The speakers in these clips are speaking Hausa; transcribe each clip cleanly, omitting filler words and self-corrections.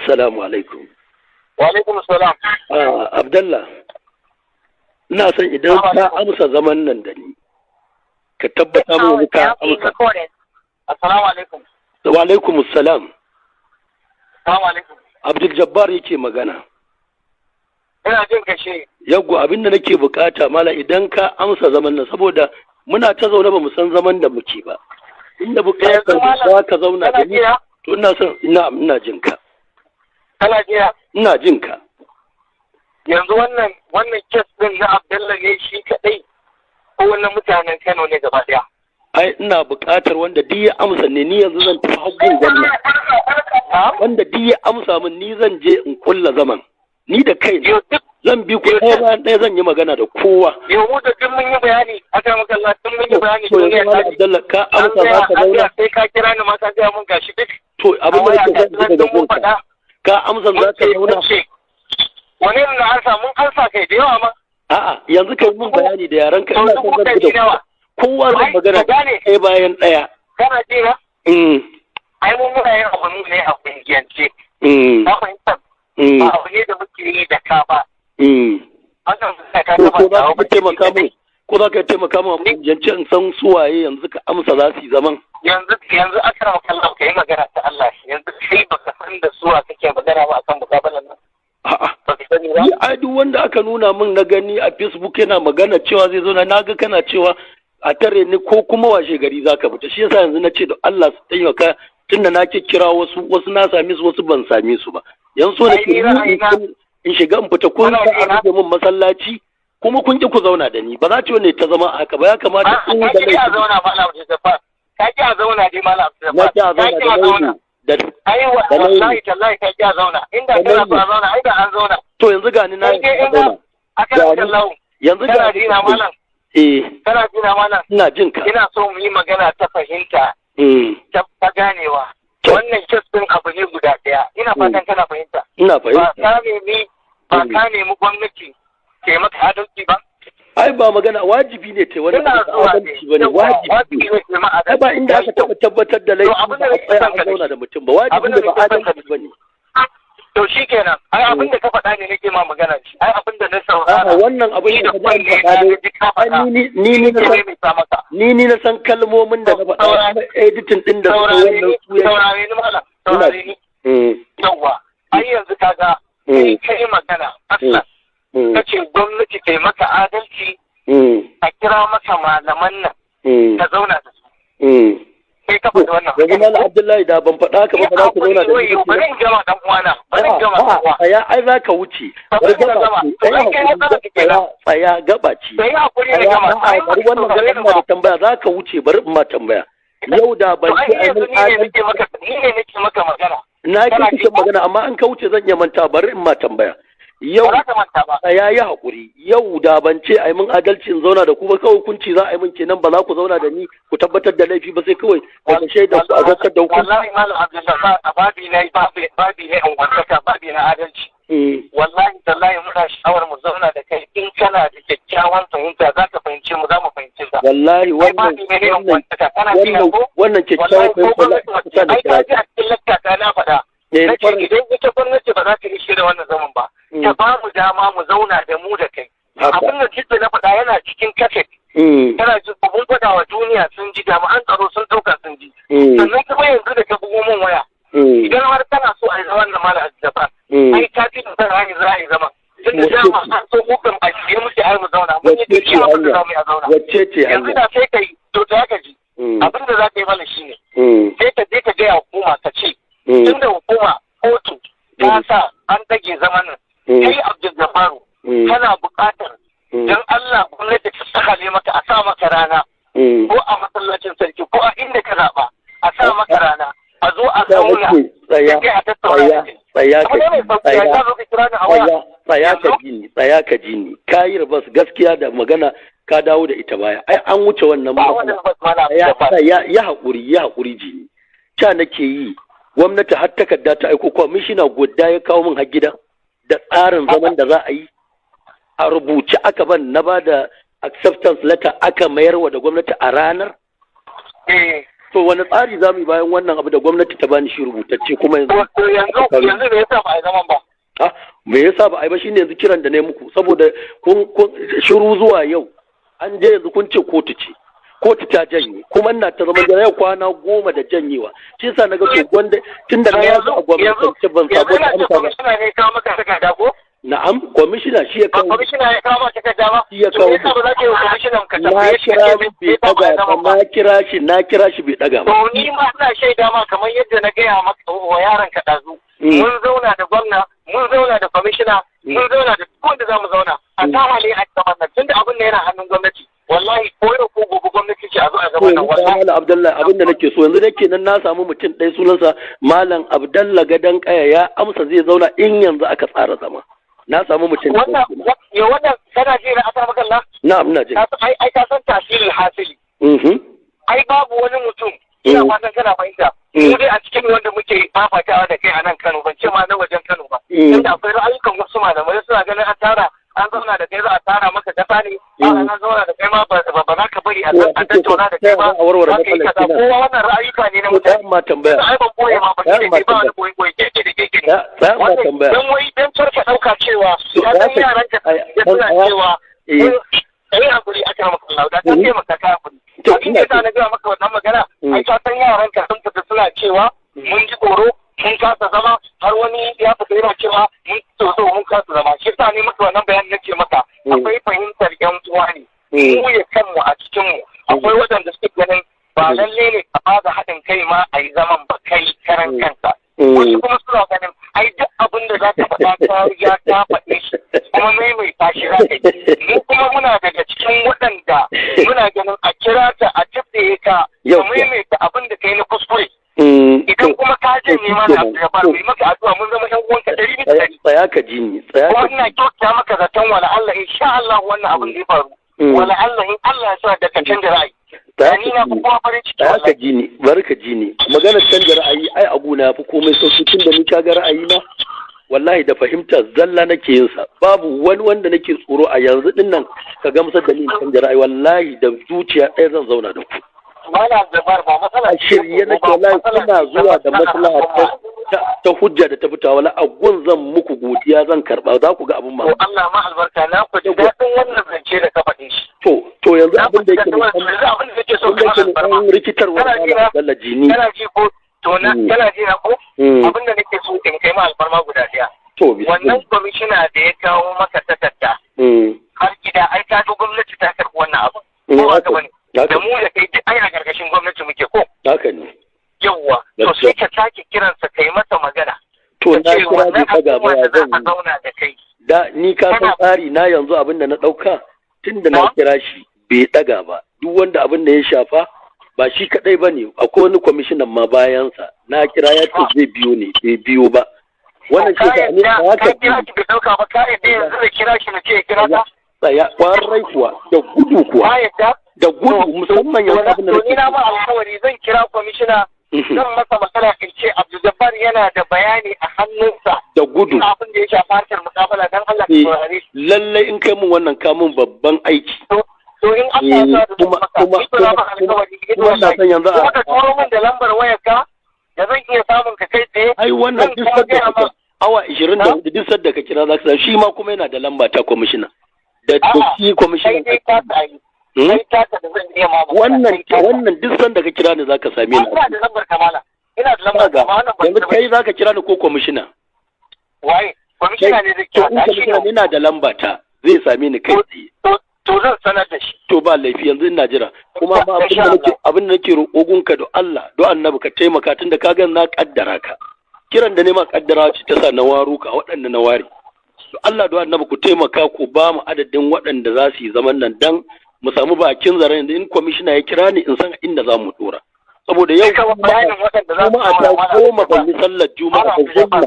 Assalamu alaikum. Wa alaikum salam. Abdallah, ina son idan ka amsa zaman nan da ni, ka tabbata mu ka amsa. Assalamu alaikum. Wa alaikum assalam. Assalamu alaikum. Abdul Jabbar yake magana. Ina jin ka shi. Yaggo, abin da nake bukata mala, idan ka amsa zaman nan, saboda muna ta zaune ba mu san zaman da muke ba. Inda bukatar za ka zauna da ni, to ina son ina jin ka. Kana jina? Ina jin ka. Yanzu wannan case din na Abdullah ne shi kadai ko na mutanen Kano ne gaba daya? Ai ina buƙatar wanda duk ya amsa ne, ni yanzu zan tafi hagun gwamna. Wanda duk ya amsa min, ni zan je in kulla zaman. Ni da kai zan bi ku ɗaya bayan ɗaya, zan yi magana da kowa. Yau mu da duk mun yi bayani, aka maka Allah, duk mun yi bayani. To yanzu Malam Abdullah, ka amsa za ka zauna. Sai ka kira ni ma ka gaya mun gashi duk. To abin da nake son ji daga gunka. Ka amsa za ka zauna. Wani na ansa, mun ansa kai da yawa ma. A'a, yanzu kai mun bayani da yaran ka, ina son zan bi da kowa, zan magana ɗaya bayan ɗaya. Kana ji na? Ai mun muna yin abu ne a kungiyance. Ka fahimta? Ba abu ne da muke yi da ka ba. Ko za ka taimaka mun? Ko za ka taimaka mun a kungiyance in san suwaye yanzu ka amsa za su yi zaman? Yanzu akara kallon ka yi magana ta Allah, yanzu kai baka san da suwa kake magana ba akan mukabalan nan. A'a. Ni ai duk wanda aka nuna min na gani a Facebook yana magana cewa zai zo, na ga kana cewa a tare ni ko kuma washe gari zaka fita. Shi yasa yanzu na ce da Allah su taimaka, tunda na kikkira wasu, wasu na same su, wasu ban same su ba. Yanzu so nake in shiga in fita, kun sa a rufe min masallaci kuma kun ki ku zauna da ni. Ba za ta ne ta zama haka ba, ya kamata in da laifi. Ka ki a zauna, Malam Abdul. Ka ki a zauna dai, Malam Abdul. Na ki a zauna da laifi da ai wallahi tallahi ka ki a zauna. Inda kana so a zauna, ai da an zauna. To yanzu gani na zauna. Yanzu ga ni na malam. Eh. Kana jina, malam? Ina jin ka. Ina so mu yi magana ta fahimta. Ta ganewa. Wannan case din abu ne guda ɗaya. Ina fatan kana fahimta. Ina fahimta. Ba ka nemi gwamnati ke maka adalci ba? Ai ba magana wajibi ne ta wani adalci ba ne, wajibi ne. Ai ba inda aka taɓa tabbatar da laifi ba a tsaya a zauna da mutum ba, wajibi ne, ba adalci ba ne. To shi kenan, ai abin da ka faɗa ne nake ma magana shi. Ai abin da na saurara. Wannan abin da ka faɗa dai, ni na san kalmomin da na faɗa, editing din da suka wannan su ya. Saurare ni, malam, saurare ni. Yawwa, ai yanzu kaga kai kai magana aslan. Kace gwamnati ta maka adalci, a kira maka malaman nan ka zauna da su. Sai ka faɗi wannan. Yanzu Malam Abdullahi, da ban faɗa ka ba, ba za ku zauna da ni. Bari in gama, dan uwana. Bari in gama, dan uwa. Tsaya, ai za ka wuce. Bari gama. Tsaya, tsaya, gaba ce. Sai hakuri ne gama. Bari wannan gaba, ina da tambaya, za ka wuce, bari in ma tambaya. Yau da ban ce ai mun adalci. Ni ne nake maka magana. Na ki kike magana, amma an ka wuce zan iya manta, bari in ma tambaya. Yau ya yi haƙuri, yau da ban ce a yi min adalci in zauna da ku ba, kawai hukunci za a yi min kenan, ba za ku zauna da ni ku tabbatar da laifi ba, sai kawai daga shaida ku a zartar da hukunci? Wallahi Malam Abdullahi, a babi na babi ne in wasaka babi na adalci, wallahi tallahi muna sha'awar mu zauna da kai. In kana da kyakkyawan fahimta, za ka fahimce mu, za mu fahimce ka. Wallahi wannan kyakkyawan fahimta ai ka ji a cikin lakka ta na faɗa. Nace idan ita gwamnati ba za ta ishe da wannan zaman ba, ta ba mu dama mu zauna da mu da kai. Abin da cikin na faɗa yana cikin kaset. Kana ji, mun faɗa wa duniya sun ji, jami'an tsaro sun ɗauka sun ji. Sannan kuma yanzu da ka bugo min waya, idan har kana so a yi zaman na Malam Jafar, ai ka fi da hanyar za a yi zaman. Tun da dama an so mukan a shirye muke ai mu zauna. Mun yi duk abin da za mu yi a zauna. Wacce ce Yanzu da sai ka yi, to ta ka ji. Abin da za ka yi mana shine, sai ka je ka gaya hukuma ka ce, tun da hukuma kotu ta sa an dage zaman nan, kai Abdul Jabbaru kana buƙatar dan Allah gwamnati ta sakale maka a sa maka rana, ko a masallacin sarki ko a inda ka zaɓa, a sa maka rana a zo a zauna. Tsaya, tsaya, tsaya ka tsaya, tsaya, tsaya ka ji ni, tsaya ka ji ni. Ka yi rabas gaskiya da magana ka dawo da ita baya, ai an wuce wannan matsala. Tsaya, ya haƙuri, ya haƙuri, ji ni. Ca nake yi, gwamnati har takarda ta aiko, kwamishina guda ya kawo min har gida da tsarin zaman da za a yi a rubuce, aka ban, na ba da acceptance letter, aka mayar wa da gwamnati a ranar. To wani tsari za mu yi bayan wannan abu da gwamnati ta bani shi rubutacce kuma yanzu? To yanzu me yasa ba a yi zaman ba? Ha, me yasa ba a yi ba shine yanzu kiran da na yi muku, saboda kun shiru zuwa yau, an je yanzu kun ce kotu ce. Kotu ta janye, kuma ina ta zama yau kwana 10 da janyewa. Shi yasa naga to gwanda tunda na yazo a gwamnatance ban samu amsa ba. Kwamishina ne kawo maka takarda ko? Na'am, kwamishina shi ya kawo. Kwamishina ya kawo maka takarda ba? Shi ya kawo. To yasa ba za ka yi wa kwamishinan ka tambaye shi ka ce bai daga ba? Na kira shi bai daga ba. To ni ma ina shaida ma kamar yadda na gaya maka wa yaron ka ɗazu. Mun zauna da gwamna, mun zauna da kwamishina, mun zauna da duk wanda za mu zauna. A tawa ne a gaban nan, tunda abin da yana hannun gwamnati. Wallahi ko yau ko gobe gwamnati ce a zo a gaban nan wallahi. Malam Abdullahi, abin da nake so yanzu nake nan na samu mutum ɗaya sunansa Malam Abdullahi Gadan Kaya ya amsa zai zauna in yanzu aka tsara zama. Na samu mutum ɗaya. Wannan kana ji na aka maka Allah? Na'am, ina ji. Ai ka san tasirin hasili. Ai babu wani mutum ina fatan kana fahimta. Mu dai a cikin wanda muke fafatawa da kai a nan Kano, ban ce ma na wajen Kano ba. Tunda akwai ra'ayukan wasu malamai suna ganin an tara an zauna da kai za a tara maka kasa ne, an zauna da kai ma ba za ka bari a tattauna da kai ba, za ka yi kaza. Kowa wannan ra'ayuka ne na mutane. Ma tambaya. Ai ban boye ma ba ne ba wani boye boye keke da keke ne. Tsaya ma tambaya. Dan wai dan karka dauka cewa ya san yaran ka suna cewa kai hakuri aka maka Allah da ka taimaka ka hakuri. Abin da yasa na gaya maka wannan magana, ai ka san yaran ka sun fita suna cewa mun ji tsoro mun kasa zama, har wani ya fita yana cewa mun tsoro mun kasa zama. Shi yasa ne maka wannan bayanin nake maka akwai fahimtar yan uwa ne. Mu ya kanmu a cikin mu akwai waɗanda suke ganin ba lalle ne ka bada haɗin kai ma a yi zaman ba kai karan kanka. Wasu kuma suna ganin ai duk abin da za ka faɗa ka riga ka faɗe shi kuma maimaita shi za ka yi. Mu kuma muna daga cikin waɗanda muna ganin a kira ka a tafiye ka ka maimaita abin da ka yi na kuskure. Idan kuma ka janye mana abu da ba mu maka addu'a mun zama ƴan uwanka 100%. Tsaya ka ji ni, tsaya ka. Kuma ina kyauta maka zaton wala Allah insha Allah wannan abin da ya faru. Wala Allah in Allah ya sa da ka canja ra'ayi. Tsaya ka ji ni, bari ka ji ni. Maganar canja ra'ayi ai abu na fi komai sauki tun da ni ka ga ra'ayi na wallahi da fahimta zalla nake yin sa. Babu wani wanda nake tsoro a yanzu din nan ka gamsar da ni in canja ra'ayi, wallahi da zuciya ɗaya zan zauna da ku. Malam Jabbar ba matsala a shirye nake wallahi, kuna zuwa da maslaha ta hujja da ta fita wala a gun zan muku godiya zan karba, za ku ga abin mamaki. To Allah ma albarka, na ku ji daɗin wannan zance da ka faɗi shi. To yanzu abin da yake yanzu abin da yake so ka albarka rikitarwa Malam Abdallah Jini. Kana ji ko to na kana ji na ko abin da nake so in kai ma alfarma guda ɗaya. To wannan kwamishina da ya kawo maka takarda har gida ai ka ga gwamnati ta karɓi wannan abu. Ko ba ka bane? Da mu da kai duk ai a gargashin gwamnati muke ko? Haka ne. Yawwa, to sai ka sake kiransa kai masa magana. To na kira bi daga ba ya zan zauna da kai. Da ni ka san tsari na yanzu abin da na ɗauka tun da na kira shi bai ɗaga ba. Duk wanda abin da ya shafa ba shi kaɗai ba ne, akwai wani kwamishinan ma bayansa. Na kira ya ce zai biyo ne, bai biyo ba. Wannan ce ta ne haka. Ka kira shi bai ɗauka ba, ka yadda yanzu da kira shi na ce ya kira ka? Tsaya, kwarai kuwa, da gudu kuwa. Da gudu musamman yanzu abin da nake. To ni na ma alƙawari zan kira kwamishina zan masa magana in ce Abdul Jabbar yana da bayani a hannunsa. Da gudu. Abin da ya shafi harkar muƙabala dan Allah ka saurare shi. Lallai in kai mun wannan kamun babban aiki. To in Allah ya sa kuma kuma kuma ina son yanzu a. Ka turo min da lambar wayarka da zan iya samun ka kai tsaye. Ai wannan duk sadda ka awa 24 duk sadda ka kira za ka samu, shi ma kuma yana da lamba ta kwamishina. Da shi kwamishinan. Wannan duk sanda ka kira ni zaka same ni. Ina da lambar kamala. Ina da lambar kamala. Yanzu kai zaka kira ni ko kwamishina? Waye? Kwamishina ne zai kira. Kwamishina ina da lamba ta zai same ni kai tsaye. To zan sanar da shi. To ba laifi yanzu ina jira. Kuma ma abin da nake roƙo gunka da Allah, do Annabi ka taimaka tunda ka ga na kaddara ka. Kiran da ne ma kaddara ce ta sa na waro ka waɗanda na ware. To Allah do Annabi ku taimaka ku ba mu adadin waɗanda za su yi zaman nan dan mu samu bakin zaren yanzu in kwamishina ya kira ni in san inda za mu dora. Saboda yau kuma a ta goma ban yi sallar juma'a da gwamna.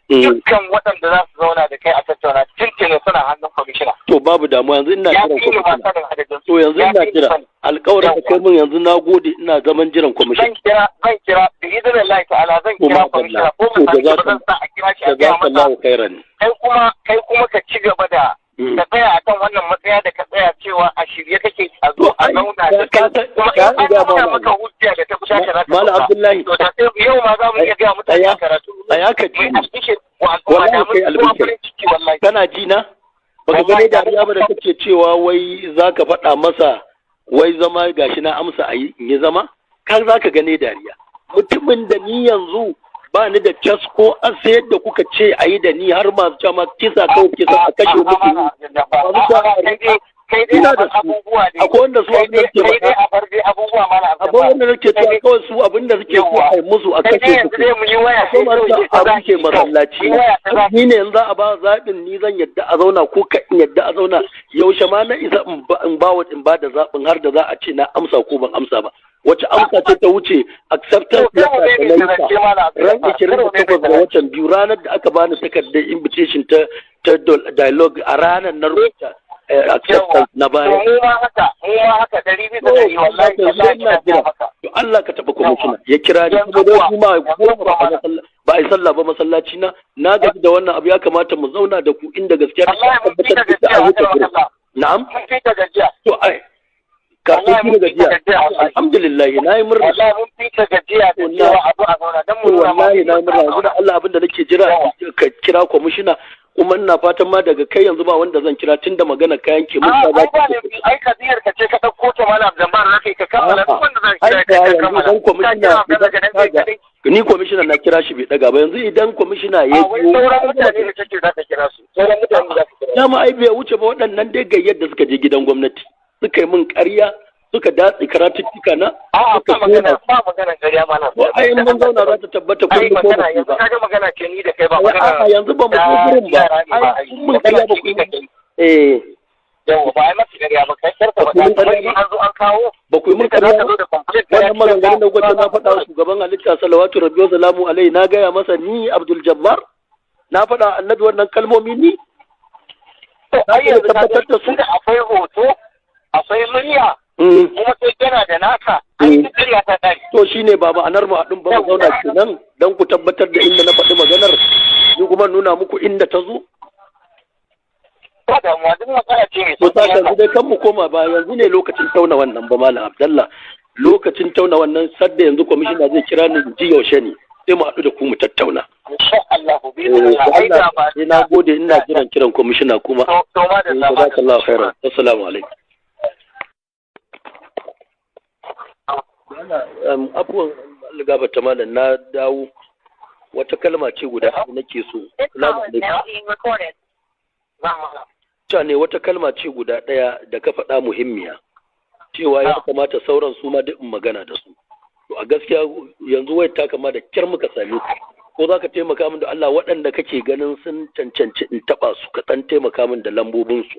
Dukkan waɗanda za su zauna da kai a tattauna tuntuni suna hannun kwamishina. To babu damuwa yanzu ina jiran kwamishina. To yanzu ina jira alƙawarin da kai min yanzu na gode ina zaman jiran kwamishina. Zan kira bi idinillahi ta'ala zan kira kwamishina ko mu sami ba zan sa a kira shi a gaya masa. Khairan. Kai kuma ka ci gaba da Ka tsaya akan wannan matsaya da ka tsaya cewa a shirye kake a zo a zauna da kai, kuma in an nuna maka hujja da ta kusa ka zaka. Malam Abdullahi, to da sai yau ma za mu iya gaya mutane karatu. Tsaya ka ji. Wa al'umma da mun farin ciki wallahi. Kana ji na? Baka gane dariya ba da kake cewa wai zaka faɗa masa wai zama gashi na amsa a yi in yi zama? Kar zaka gane dariya. Mutumin da ni yanzu ba ni da cas ko an sayar da kuka ce a yi da ni har masu cewa kisa kawai kisa a kashe muku. Ina da su akwai wanda su abin da suke faɗa, akwai wanda nake cewa kawai su abin da suke so a yi musu a kashe su. Akwai masu a rushe masallaci. Ni ne yanzu a ba zaɓin, ni zan yadda a zauna ko ka in yadda a zauna? Yaushe ma na isa in ba in ba da zaɓin har da za a ce na amsa ko ban amsa ba? Wace amsa ce ta wuce acceptance letter da na yi ran 28 ga watan biyu, ranar da aka bani takardar invitation ta dialogue? A ranar na rubuta acceptance na baya. Mu ma haka, mu ma haka 100%, wallahi wallahi ina jira. To Allah ka taɓa kwamishina ya kira ni, kuma don juma'a 10 ba a yi sallah ba masallaci na. Na gaji da wannan abu, ya kamata mu zauna da ku inda gaskiya ta tabbatar da a wuce gurin. Na'am. To ai ka fi da gajiya, alhamdulillah na yi murna. Wallahi mun fi ka gajiya da cewa abu a zauna dan mu nuna. Wallahi na yi murna. Yanzu da Allah abin da nake jira ka kira kwamishina, kuma ina fatan ma daga kai yanzu ba wanda zan kira tunda magana kayan ke mun ta ba. Ai kadiyar ka ce ka dauko ta, Malam Zambar, na kai ka kammala duk wanda zan kira ka kammala. Idan kwamishina, ni kwamishina na kira shi bai daga ba, yanzu idan kwamishina ya yi sauran mutane da kake za ka kira su, sauran mutane za ka kira. Dama ai bai wuce ba waɗannan dai gayyar da suka je gidan gwamnati suka yi min ƙarya, suka datse karatuttuka na. Suka magana ba magana ƙarya mana. Ko ai mun zauna za ta tabbata kun ko ba yanzu kaga magana ce ni da kai, ba magana. A'a, yanzu ba mu zo gurin ba. Ai mun ƙarya ba ku eh Yawa, ba ai maka ƙarya ba, kai karka ba an zo an kawo. Ba ku yi mun ƙarya ba. Wannan maganganun da kuka na faɗa wa shugaban halitta salawatu rabbi wa salamu alaihi, na gaya masa ni Abdul Jabbar na faɗa annabi wannan kalmomi ni. To ai yanzu tabbatar da su akwai hoto, akwai murya, kuma sai kana da naka, ai ƙarya ta dai. To shine ba ma'anar mu haɗin ba, mu zauna kenan dan ku tabbatar da inda na faɗi maganar, ni kuma nuna muku inda ta zo. Ba damuwa, duk matsala ce mai sauƙi. Yanzu dai kan mu koma ba yanzu ne lokacin tauna wannan ba, Malam Abdallah. Lokacin tauna wannan sadda yanzu kwamishina zai kira ni ji yaushe ne sai mu haɗu da ku mu tattauna. Insha Allah bi Allah. Sai na gode, ina jiran kiran kwamishina kuma. To ma da Jazakallahu khairan. Assalamu alaikum. Abuwan gaba ta malam, na dawo, wata kalma ce guda nake so. Cewa ne wata kalma ce guda ɗaya da ka faɗa muhimmiya, cewa ya kamata sauran su ma duk in magana da su. To a gaskiya yanzu wayar ta kama da kyar muka same ku. Ko za ka taimaka min da Allah waɗanda kake ganin sun cancanci in taɓa su, ka ɗan taimaka min da lambobin su?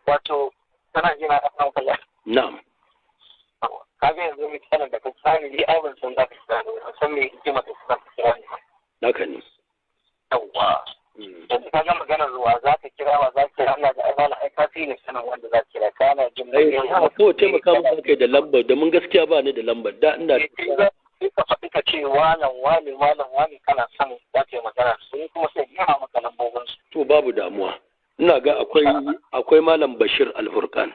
Wato kana jina da kan kalla? Na'am. Kaga yanzu mutanen da ka sani ni ai ban san za ka kira ni, ban san me hikima da za ka kira ni. Haka ne. Yawwa. Yanzu ka ga maganar ruwa za ka kira, wa za ka kira? Allah da amana, ai ka fi ni sanin wanda za ka kira, kana jin magana. Kawai taimaka min za ka yi da lambar, domin gaskiya ba ni da lambar da ina. Sai ka faɗi ka ce walan wani walan wani kana son za ka yi magana su, ni kuma sai gina maka lambobin su. To babu damuwa. Ina ga akwai Malam Bashir Alfurkan.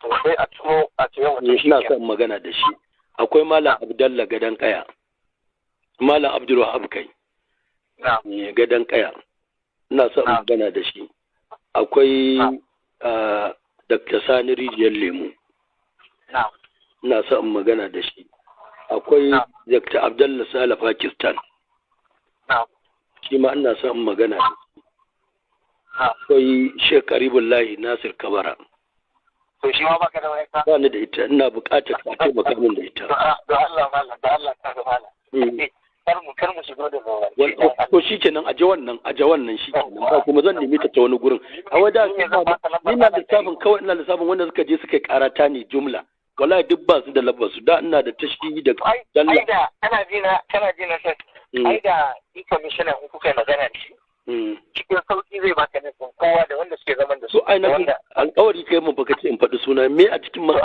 To sai a turo a ce yau. Ina son magana da shi. Akwai Malam Abdallah Gadan Kaya. Malam Abdul Wahab kai. Gadan Kaya. Ina son magana da shi. Akwai Dr. Sani Rijiyar Lemu. Ina son magana da shi. Akwai Dr. Abdallah Sale Pakistan. Shi ma ina son magana da shi. Akwai Sheikh Karibullahi Nasir Kabara. To shi ma baka da wani ka? Ba ni da ita, ina buƙatar ka taimaka min da ita. Da Allah malam, da Allah ka ga malam. Kar mu shigo da To shikenan, aje wannan, aje wannan, shikenan, ba kuma zan nemi ta ta wani gurin. A wada ina lissafin kawai, ina lissafin wanda suka je suka karata ne jumla. Wallahi duk ba su da labbar su da ina da tashi da dalla. Ai da kana jina, kana jina sai. Ai da i commissioner in kuka yi magana da shi, cikin sauki zai baka nufin kowa da wanda suke zaman da su. So ai na alƙawari kai mun baka ce in faɗi suna me a cikin masu.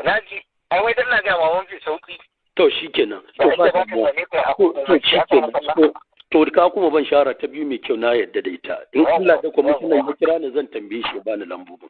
Na ji, ai wai dan na ga ma mafi sauki. To shikenan. To ba to shikenan. To, ka kuma ban shara ta biyu mai kyau, na yadda da ita. In Allah da kwamishinan ya kira ni, zan tambaye shi ya bani lambobin.